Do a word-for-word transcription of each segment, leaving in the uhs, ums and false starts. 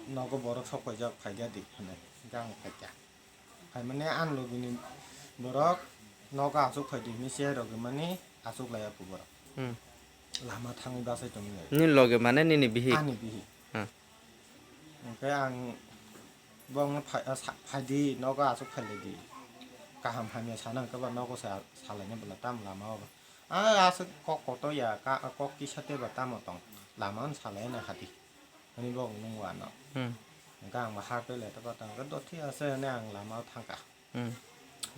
nogo borok sok paijak, phaiya di," hwnwi. Hwnkhe ang phaikha. Phaimani ani logini borok nogo achuk phai di hinwi chair rogwi mani achuk laiya kho borok. Hmm. Lama thangwi bachai tongwi lai. Nini loge mane nini bihik? Ani bihik. Hmm. Hwnkhe ang bongno phai-, ah, sa-, phai di, nogo achuk phai lai di. Kaham hamya sana hwnkhe ba nogo sa-, salaina bwla tamo lama o ba. Ah, aswk kok kotor ya, ka-, kok kisa tei ba tamo tong. Lama no salaina hati. Hwnwi bo nung uanw. Hmm. Hwnkhe ang bo ha tei le tongkha, tongkha, "Do thik ase," hwnwi ang lama o thangkha. Hmm.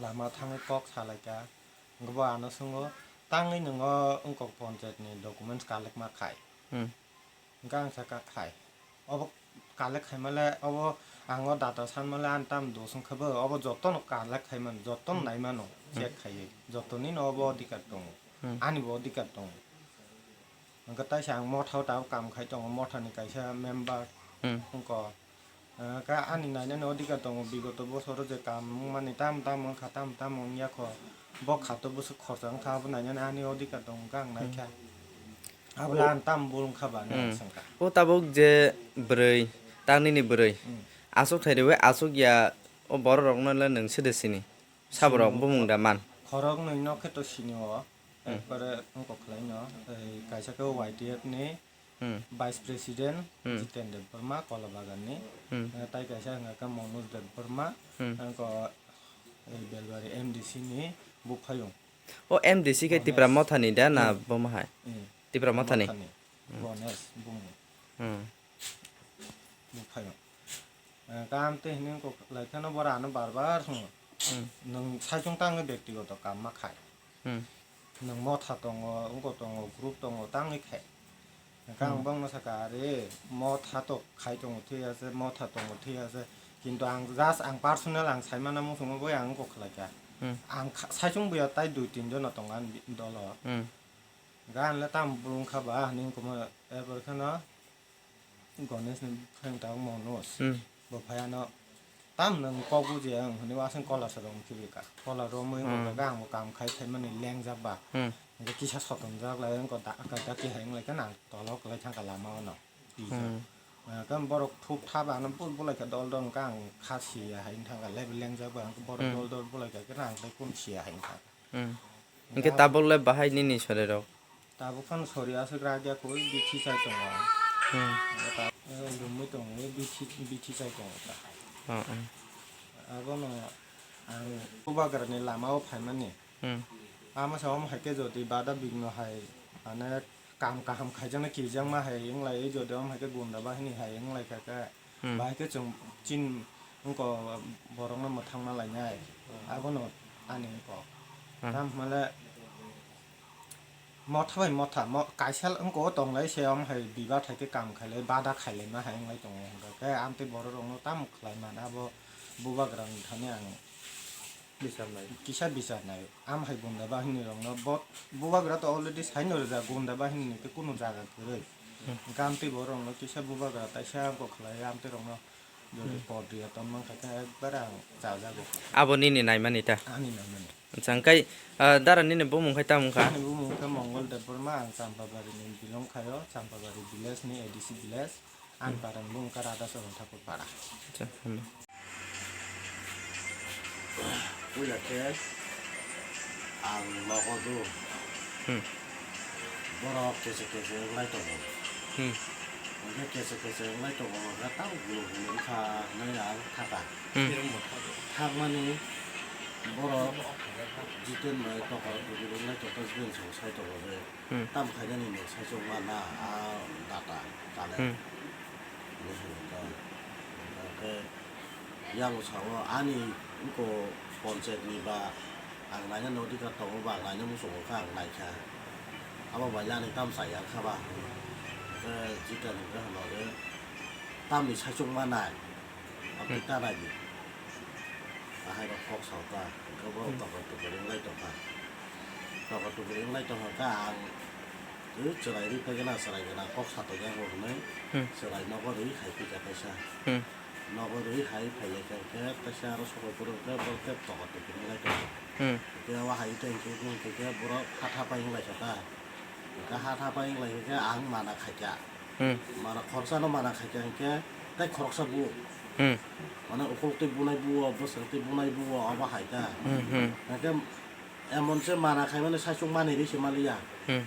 Lama o thangwi kok salaikha. Hwnkhe bo ano swngo, "Tangwi nwngo wngkok panchayat ni documents collect ma khai?" Hmm. Hwnkhe ang sakha, "Khai." Obo collect khaimale, obo ang o data sanmale ani tamo dos wngkha bo, obo jotono collect khaimano, jotono Hmm. naimano, Hmm. check khaiwi. Jotonino obo odhikar tongo. Hmm. Ani bo odhikar tongo. Hwnkhe taisa ang motha o tabuk kam khai tongo, mothani kaisa member Hmm. wngkha. Hwnkhe ani nainani odhikar tongo, bigoto bosoro je kam wngmani tam tam wngkha, tam tam wngya kho, bo khato bwswk khorsa wngkha, abo nainani ani odhikar tongo, hwnkhe ang Hmm. naikha. Abo O- le ang tam bul wngkha ba, Hmm. ang swngkha. O tabuk je bwrwi, tang nini bwrwi, Hmm. aswk thai rwi aswk ya, o borok rokno le nwng sede sini? Saborok Sini bumung da man. Khoroknwi no khe to sini o, Hmm. ekbare wngkha khlaino, ei, kaisa khe Y T F ni Hmm. Vice President Hmm. Jiten Debbarma, Kolabagan ni, Hmm. eh, tai kaisa wngkha khe Manoj Debbarma, Hmm. wngkha, eh, Belbari M D C ni buphayung. O M D C khe Tipra Mothani da na Hmm. bomo hai? Hmm. Tipra Mothani? Mothani. Hmm. Ganesh bumung. Hmm. Buphayung. Eh, kam tei hinwi kok lai kheno bora ano bar bar swngo. Hmm. Nwng saichung tangwi bektigoto kam ma khai. Hmm. Nwng motha tongo, wngko tongo, group tongo, tangwi khai. Hwnkhe ang Hmm. bongno sakha, "Are, motha to khai tongo, thik ase, motha tongo, thik ase." Kintu ang just ang personal ang saimano muchungo bai ang wngko khlaikha. Hmm. Ang kha-, saichung buya tai dui tin jono tongo ani bi-, dolo. Hmm. Hwnkhe ang le tamo bul wngkha ba, hinwi wngkha mo, erpor kheno Ganesh ni buphang tabuk Manoj. Hmm. Bo phai ano, "Tam nwng kok bujiya wng," hwnwi aswk kola sa rwng khibi kha. Kola romwi Hmm. wngkha khe ang bo kam khai phaimani lengjak ba. Hmm. Hwnkhe kisa sotonjak lai wngkha da, ka daki hai wng lai khe nang tolok lai thangkha lama o no. Twijak. Hmm. Hwnkhe borok thup thap ano bul bulai kha dol dol wngkha ang kha siya hai wng thangkha laibo lengjak ba hwnkhe borok Hmm. dol dol bulai kha khe nang tei kunu siya hai wng thangkha. Hmm. Hwnkhe tabuk le bahai nini sorirok? Tabuk phano sori aswk rak ya koi bithi chai tongo ang. Hmm. Hwnkhe ta-, eh, lumui tongo, bithi, bithi chai tongo ta. Oh, oh. Abono ang bubagrani lama o phaimani. Hmm. Ama sa omo hai khe jodi bada bigno hai, mane, kam kaham khaijaknai kijakma hai wng lai, jodi omo hai khe gunda bahini hai wng lai kha khe, Hmm. bahai khe chwng chini wngkok borokno mwthangna lainai, abono ani wngkok. Hmm. Tamo hwnle motha bai motha, mo-, kaisa wngkok tonglai se, omo hai bibat hai khe kam khailai, bada khailaima hai wng lai tongo, hwnkhe amtwi borok rokno tamo khlai man, abo bubagra ni thani ang Bichar nai. Kisa bichar nai. Am hai gunda bahini rokno bo, bubagra to already saino rijak gunda bahini ni khe kunu jaga kwrwi. Hmm. Hwnkhe amtwi borok rokno kisa bubagra taisa wngkok khlai amtwi rokno jodi Hmm. por riya ton mankha khe ekbare ang chajago. Abo nini naimani ta? Ani naimani. Acha, hwnkhe, ah, dara nini bumung khai tamo wngkha? Ani bumung khe Mongol Debbarma, ang Champabari ni belong khaio, Champabari village ni A D C village. Ani para ni bumung khe Radha Charan Thakur para. Acha, hambai. Puila khe ang nogo do. Hmm. Borok kese kese wng lai tongo. Hmm. Hwnkhe kese kese wng lai tongo, hwnkhe tamo gulu gulu wngkha hwnwi ang thaka. Hmm. Thakmani borok Jiten bai tokol gulu wng lai tongkha, Jiten song sai tongo je. Hmm. Tam khainani nwng saichung mana a data chale. Hmm. Hinwi hwnwi kha. Hwnkhe yang sao ani wngko panchayat ni ba ang naina nodi ka tongo ba ang naina muchungo kha ang naikha. Abo bai ani tam chaya kha ba. Hwnkhe Jiten hwnkhe hwno je tamni saichung manai. Aboni Hmm. ta nai di. Ahai rok kok sao ta, hwnkhe borok Hmm. tokol tokol wng lai tongkha. Tokol tokol wng lai tongkha khe ang twi chwrai rwi phai gana, chwrai gana kok sa tongya bo hwnwi Hmm. chwrai nogo rwi hai phi kha kaisa. Hmm. Nogo rwi hai phai ya khe, khe kaisa aro sokoi phuru khe borok khe tokol tokol wng lai tongkha. Hmm. Khe o hai tei khe, khe, khe borok hatha pai wng lai kha ta. Hwnkhe hatha pai wng lai khe ang mana khai kha. Hmm. Mana khoroksa no mana khaikha hinkhe tei khoroksa bu. Hmm. Mane ukuluk twi bunai bu o, bwswk twi bunai bu o, abo hai kha. Hmm, hmm. Hinkhe emon se mana khaimani saichung mani ri se maliya. Hmm.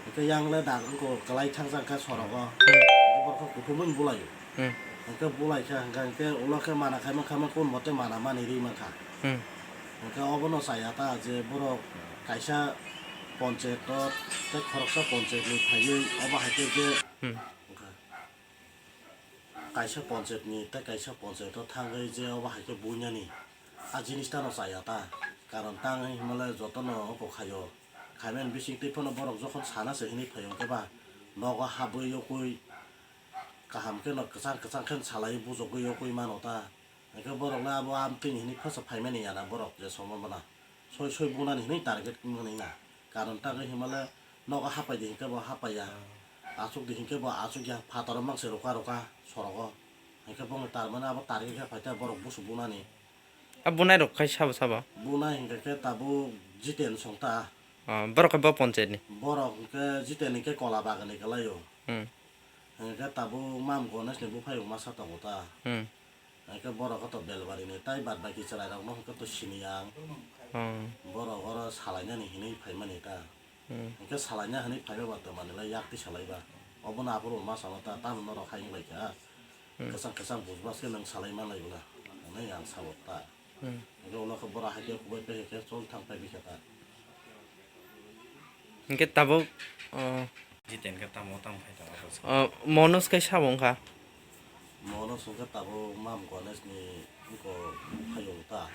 Hinkhe yang le dak wngkha kwlai thangjak kha sorogo. Hmm. Borok khe kuthumung bulai. Hmm. Hinkhe bulai kha hinkhe, hinkhe ulo khe mana khaima khaima kun mote mana mani ri mankha. Hmm. Hinkhe obono chaya ta je borok kaisa ponchayat o tei khoroksa ponchayat ni phaiwi obo hai khe je Hmm. Kaisa ponchayat ni tei kaisa ponchayat o thangwi je obo hai khe buinani a jinis tano chaya ta. Karon tangwi himale jotono oko khaio. Khaimani bising twi phano borok jokhon sana se hinwi phaio hinkhe ba nogo habwi yokwi kaham khe no kwchang kwchang khe salai bujogwi yokwi mano ta. Hinkhe borok le abo amtwini hinwi phasa phaimani yana borok je somo bana. Soi soi bunani hinwi target wngmani na. Karon tangwi himale nogo hapai di hinkhe bo hapaiya. Achuk di hinkhe bo achukya. Phataro mangse roka roka sorogo. Hinkhe bongni tarmani abo target khe phaikha borok busu bunani. A bunai rok khai sabo sabo? Bunai hinkhe khe tabuk Jiten songta. Ah, borok khe bo ponchayat ni? Borok hinkhe Jiten hinkhe Kola Bagan ni kwlaio. Hmm. Hinkhe tabuk Mam Ganesh ni buphai rok masa tongo ta. Hmm. Hinkhe borok khe to Belbari ni, tai bad baki chwrai rok no hinkhe to sini ang. Hmm. Borok oro salainani hinwi phaimani ta. Hmm. Hinkhe salaina hinwi phaiba ba to manila yak twi salaiba. Obono aphuru ma salo ta, tamo norok hai wnglaikha. Hmm. Kwchang kwchang bujbas khe nwng salai manlai bwla. Hinwi ang sabo ta. Hmm. Hinkhe ulo khe bora hai khe kubai pai khe chol thang pai bikha ta. Hinkhe tabuk, oh, Jiten khe tamo tamo phai tongo. Oh, Monos khe sabo wngkha? Monos wngkha tabuk Mam Ganesh ni wngkha phayung ta.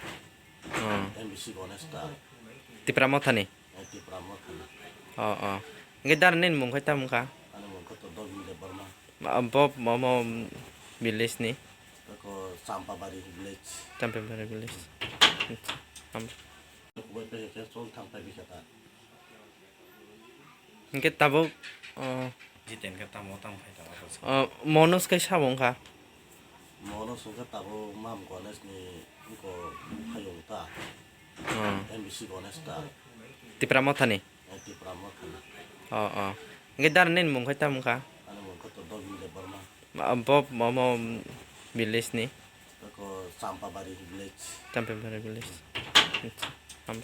Hmm. M B C Ganesh ta. Tipra Mothani? Eh, Tipra Mothani. Oh, oh. Hinkhe dara nini mung khe tamo wngkha? Ani mung khe to Dobin Debbarma. Ah, bo, mo, mo village ni? Eko Champabari village. Champabari village. Ham. Kubai pai khe chol thang pai bikha ta. Hinkhe tabuk, oh, Jiten khe tamo tamo phai tongo. Oh, Monos khe sabo wngkha? Monos wngkha tabuk Mam Ganesh ni wngkha phayung ta. Hmm. M B C Ganesh ta. Tipra Mothani? Eh, Tipra Mothani. Oh, oh. Hinkhe dara nini mung khe tamo wngkha? Ani mung khe to Dobin Debbarma. Ah, bo, mo, mo village ni? Eko Champabari village. Champabari village. Ham.